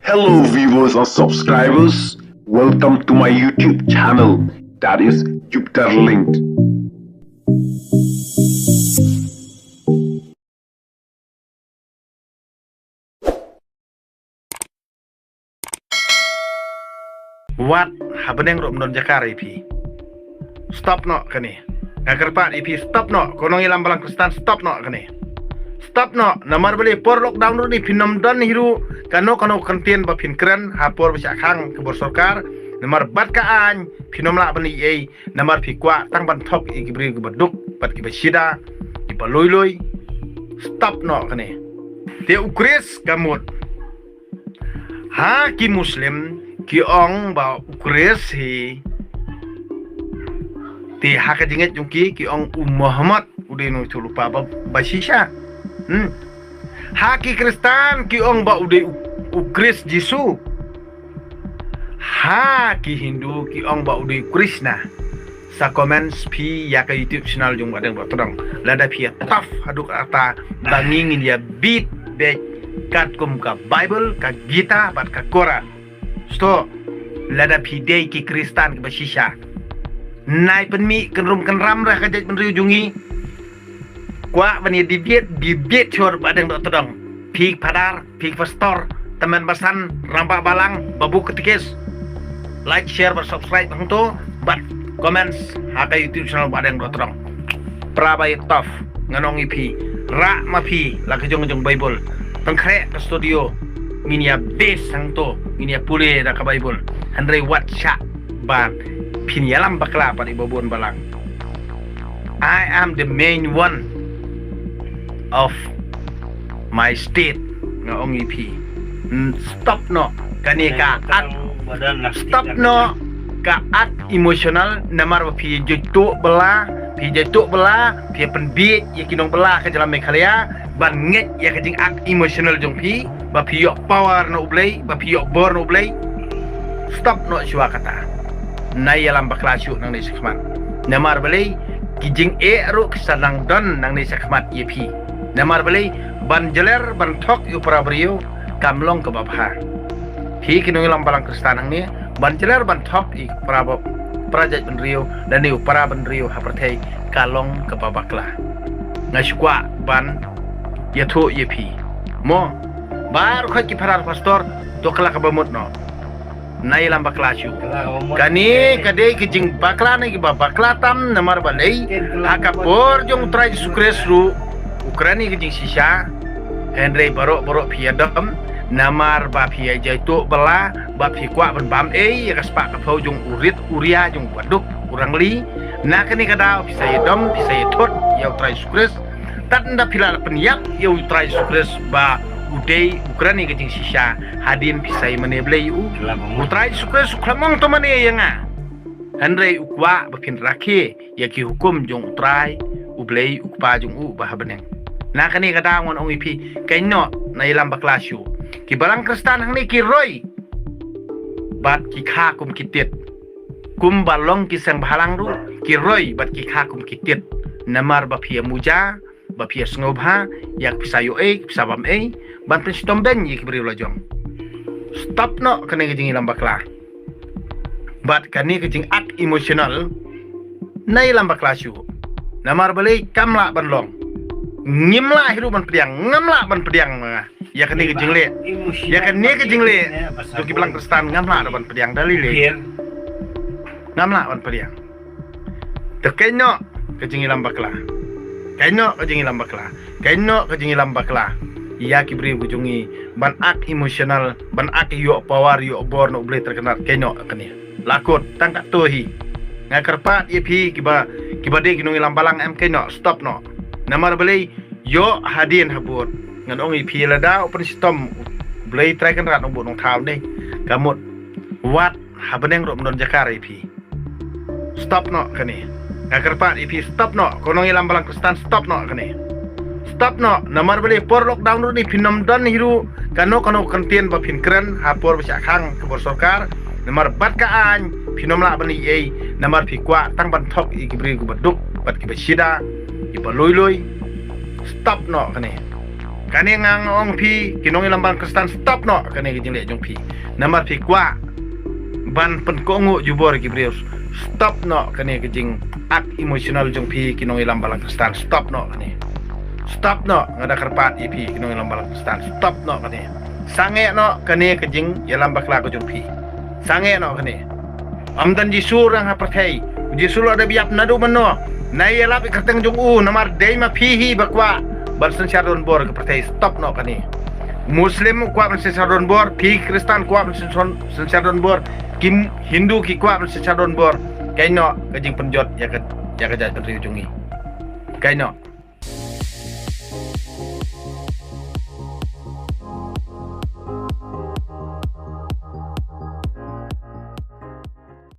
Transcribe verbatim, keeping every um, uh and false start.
Hello, viewers and subscribers. Welcome to my YouTube channel, that is Jupiter Linked. Wat ha bneng ruh ym don jaka ïa phi. Stop noh kane. Nga kyrpad ïa phi, stop noh. Ko nongïalam balang Khristan, stop noh kane. Stop noh. Namar balei por lockdown ruh ni phin ym don hi ruh kano kano ka kyntien ba phin kren ha por ba shah khang ka bor sorkar. Namar bad ka aiñ phin ym lah ban ïohi ei. Namar phi kwah tang ban thok ïa ki briew kiba duk bad kiba shida, kiba lui lui. Stop noh kane. Te u Khrist ka mut. Ha ki Muslim ki ong ba u Khrist hi. Te ha ka jingngeit jong ki ki ong u Muhammad u dei u nongïathuhlypa ba, ba shisha. Hmm. Ha ki Khristan ki ong ba u dei u, u Khrist Jisu. Ha ki Hindu ki ong ba u dei u Krishna. Sa comments phi ïa ka YouTube channel jong Bahdeng Dohtdong. Lada phi ïa tough haduh katta ba ngi ngin ïa bit beit katkum ka Bible, ka Gita bad ka Koran. Sto, lada phi dei ki Khristan kiba shisha. Nai pynmih kynrum kynram ruh ha ka jaitbynriew jong ngi. Kwah ban ïa debate, debate shuwa Bahdeng Dohtdong. Phi phadar, phi pastor, tymmen basan, rangbah balang, babu katekis. Like, share bad subscribe hangto bad comments ha ka YouTube channel Bahdeng Dohtdong. Para ba ïa tough, ngan ong ïa phi, rah ma phi la ka jong jong Bible. Pynkhreh ka studio, ngin ïa base hangto, ngin ïa pule da ka Bible. Hynrei wat shah ban phin ïalam bakla pat ïa babun balang. I am the main one of my state, nga ong ïa phi. N-, stop noh kane ka act. Stop noh ka act emotional. Namar ba phi jaituh bylla, phi jaituh bylla, phi pynbiej ïa ki nongbylla ka jylla Meghalaya ban ngeit ïa ka jing act emotional jong phi. Ba phi ïoh power na U Blei, ba phi ïoh bor na U Blei. Stop noh shuwa kata. Nai ïalam bakla shuh nangne shakhmat. Namar balei ki jingeh ruh ki sa nang don nangne shakhmat ïa phi. Namar balei ban jler ban thok ïa u para briew kam long kaba bha. Phi ki nongïalam balang Khristan hangne ban jler ban thok ïa u para ba-, para jaitbynriew lane u para bynriew ha pyrthei ka long kaba bakla. Nga shu kwah ban ïathuh ïa phi. Mo, baroh khoit ki phadar pastor, to kylla kaba mut noh. Nai ïalam bakla shuh. Kane ka dei ka jingbakla ne kiba bakla tam namar balei ha ka por jong u Trai Jisu Khrist ruh u kren ïa ka jingshisha. Hynrei baroh baroh phi ïa dom namar ba phi ïa jaituh bylla, ba phi kwah ban bam ei ïa ka spah ka phew jong u rit u ria jong u baduk u rangli. Na kane ka daw phi sa ïa dom, phi sa ïa thut ïa u Trai Jisu Khrist. Tad nda phi la pynïap ïa u Trai Jisu Khrist ba u dei u kren ïa ka jingshisha, hadien phi sa ïa mane blei ïa u. U Trai Jisu Khrist u khlem ong to mane ïa nga. Hynrei u kwah ba phin rakhe ïa ki hukum jong u Trai U Blei u Kpa jong u ba ha bneng. Na kane ka daw ngan ong ïa phi, kynnoh, nai ïalam bakla shuh. Ki balang Khristan hangne ki roi bad ki kha kum ki tit. Kumba long ki seng bhalang ruh ki roi bad ki kha kum ki tit. Namar ba phi ïa muja, ba phi ïa sngewbha ïa ka pisa ïoh ei, ka pisa bam ei, ban pynshitom beiñ ïa ki briew la jong. Stop noh kane ka jingïalam bakla bad kane ka jing act emotional. Nai ïalam bakla shuh. Namar balei kam lah ban long. Ngim lah hi ruh ban pdiang, ngam lah ban pdiang ma nga ïa kane ka jingleh. Ïa kane ka jingleh jong ki balang Khristan ngam lah ban pdiang da lei lei. Ngam lah ban pdiang. Te kynnoh ka jingïalam bakla. Kynnoh ka jingïalam bakla. Kynnoh ka jingïalam bakla ïa ki briew ka jong ngi ban act emotional, ban act ïoh power, ïoh bor na U Blei Trai Kynrad. Kynnoh kane. La kut tang katto hi. Nga kyrpad ïa phi kiba, kiba dei ki nongïalam balang, em, kynnoh, stop noh. Namar balei, ïoh hadien habud ngan ong ïa phi, lada u pynshitom U Blei Trai Kynrad na U Bud Nongthaw ne, ka mut wat ha bneng ruh ym don jaka ïa phi. Stop noh kane. Nga kyrpad ïa phi, stop noh. Ko nongïalam balang Khristan, stop noh kane. Stop noh. Namar balei por lockdown ruh ni phin ym don hi ruh kano kano ka kyntien ba phin kren ha por ba shah khang ka bor sorkar. Namar bad ka aiñ phin ym lah ban ïohi ei. Namar phi kwah tang ban thok ïa ki briew kiba duk bad kiba shida, kiba lui lui. Stop noh kane. Kane nga ong phi ki nongïalam balang Khristan, stop noh kane ka jingleh jong phi. Namar phi kwah ban pynkohnguh jubor ki briew. Stop noh kane ka jingak emotional jong phi ki nongïalam balang Khristan. Stop noh kane. Stop noh, nga da kyrpad ïa phi ki nongïalam balang Khristan. Stop noh kane. Sangeh noh kane ka jingïalam bakla ka jong phi. Sangeh noh kane. Ym don Jisu rang ha pyrthei. Jisu la dep ïap naduh mynno. Nai ïalap ïa ka kyrteng jong u, namar dei ma phi hi ba kwah ban synshar donbor ka pyrthei. Stop noh kane. Muslim kwah ban synshar donbor, phi Khristan kwah ban synshar, synshar donbor, ki Hindu ki kwah ban synshar donbor. Kaei noh ka jingpynjot ïa ka, ïa ka jaitbynriew jong ngi? Kaei noh?